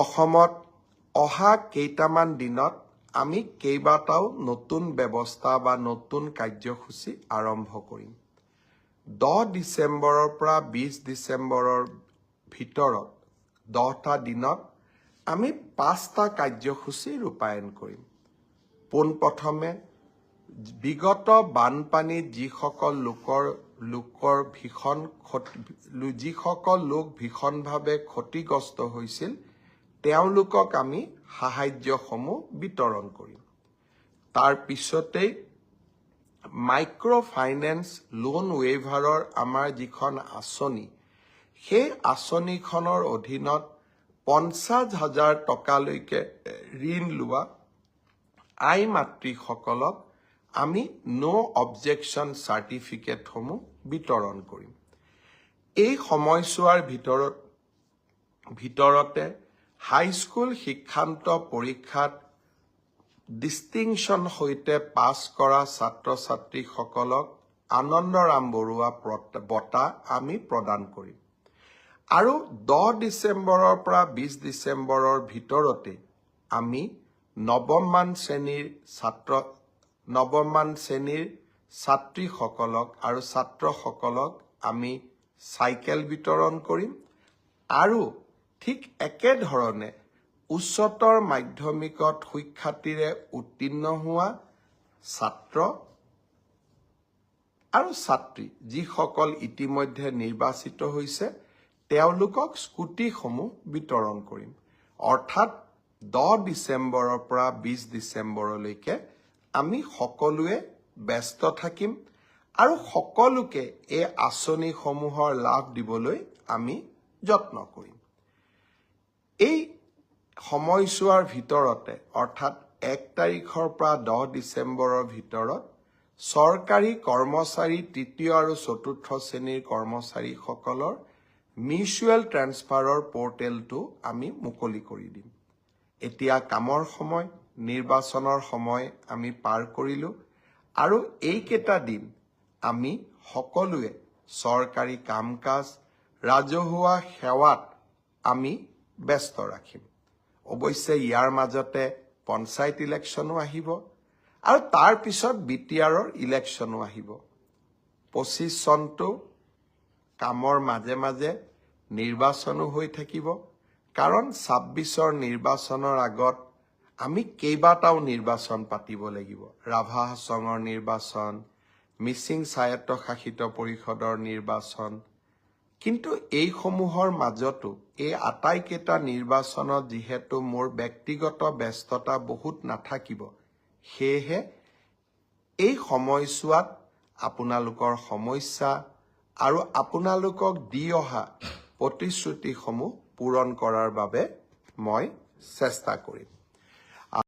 অসমত অহা কেইটামান দিনত আমি কেইবাটাও নতুন ব্যৱস্থা বা নতুন কাৰ্যসূচী আৰম্ভ কৰিম। 10 ডিচেম্বৰৰ পৰা 20 ডিচেম্বৰৰ ভিতৰত 10টা দিনত আমি পাঁচটা কাৰ্যসূচী ৰূপায়ণ কৰিম। পোনপ্ৰথমে বিগত বানপানীত যিসকল লোক ভীষণভাৱে ক্ষতিগ্ৰস্ত হৈছিল, তেওঁলোকক আমি সাহায্যসমূহ বিতৰণ কৰিম। তাৰ পিছতেই মাইক্ৰ' ফাইনেন্স লোন ৱেইভাৰৰ আমাৰ যিখন আঁচনি, সেই আঁচনিখনৰ অধীনত 50,000 টকালৈকে ঋণ লোৱা আই মাতৃসকলক আমি ন' অবজেকশ্যন চাৰ্টিফিকেটসমূহ বিতৰণ কৰিম। এই সময়ছোৱাৰ ভিতৰতে হাইস্কুল শিক্ষান্ত পৰীক্ষাত ডিষ্টিংশ্যন সৈতে পাছ কৰা ছাত্ৰ ছাত্ৰীসকলক আনন্দৰাম বৰুৱা বঁটা আমি প্ৰদান কৰিম। আৰু 10 ডিচেম্বৰৰ পৰা 20 ডিচেম্বৰৰ ভিতৰতে আমি নৱমমান শ্ৰেণীৰ ছাত্ৰীসকলক আৰু ছাত্ৰসকলক আমি চাইকেল বিতৰণ কৰিম। আৰু ঠিক একেধৰণে উচ্চতৰ মাধ্যমিকত সুখ্যাতিৰে উত্তীৰ্ণ হোৱা ছাত্ৰ আৰু ছাত্ৰী যিসকল ইতিমধ্যে নিৰ্বাচিত হৈছে, তেওঁলোকক স্কুটিসমূহ বিতৰণ কৰিম। অৰ্থাৎ 10 ডিচেম্বৰৰ পৰা 20 ডিচেম্বৰলৈকে আমি সকলোৱে ব্যস্ত থাকিম আৰু সকলোকে এই আঁচনিসমূহৰ লাভ দিবলৈ আমি যত্ন কৰিম। এই সময়ছোৱাৰ ভিতৰতে, অৰ্থাৎ 1 তাৰিখৰ পৰা 10 ডিচেম্বৰৰ ভিতৰত চৰকাৰী কৰ্মচাৰী, তৃতীয় আৰু চতুৰ্থ শ্ৰেণীৰ কৰ্মচাৰীসকলৰ মিউচুৱেল ট্ৰেন্সফাৰৰ পৰ্টেলটো আমি মুকলি কৰি দিম। এতিয়া কামৰ সময়, নিৰ্বাচনৰ সময় আমি পাৰ কৰিলোঁ আৰু এইকেইটা দিন আমি সকলোৱে চৰকাৰী কাম কাজ, ৰাজহুৱা সেৱাত আমি ব্যস্ত ৰাখিম। অৱশ্যে ইয়াৰ মাজতে পঞ্চায়ত ইলেকশ্যনো আহিব আৰু তাৰ পিছত বিটিআৰৰ ইলেকশ্যনো আহিব। 25 চনটো কামৰ মাজে মাজে নিৰ্বাচনো হৈ থাকিব, কাৰণ 26ৰ নিৰ্বাচনৰ আগত আমি কেইবাটাও নিৰ্বাচন পাতিব লাগিব। ৰাভা হাছঙৰ নিৰ্বাচন, মিচিং স্বায়ত্তশাসিত পৰিষদৰ নিৰ্বাচন। কিন্তু এইসমূহৰ মাজতো এই আটাইকেইটা নিৰ্বাচনত যিহেতু মোৰ ব্যক্তিগত ব্যস্ততা বহুত নাথাকিব, সেয়েহে এই সময়ছোৱাত আপোনালোকৰ সমস্যা আৰু আপোনালোকক দি অহা প্ৰতিশ্ৰুতিসমূহ পূৰণ কৰাৰ বাবে মই চেষ্টা কৰিম।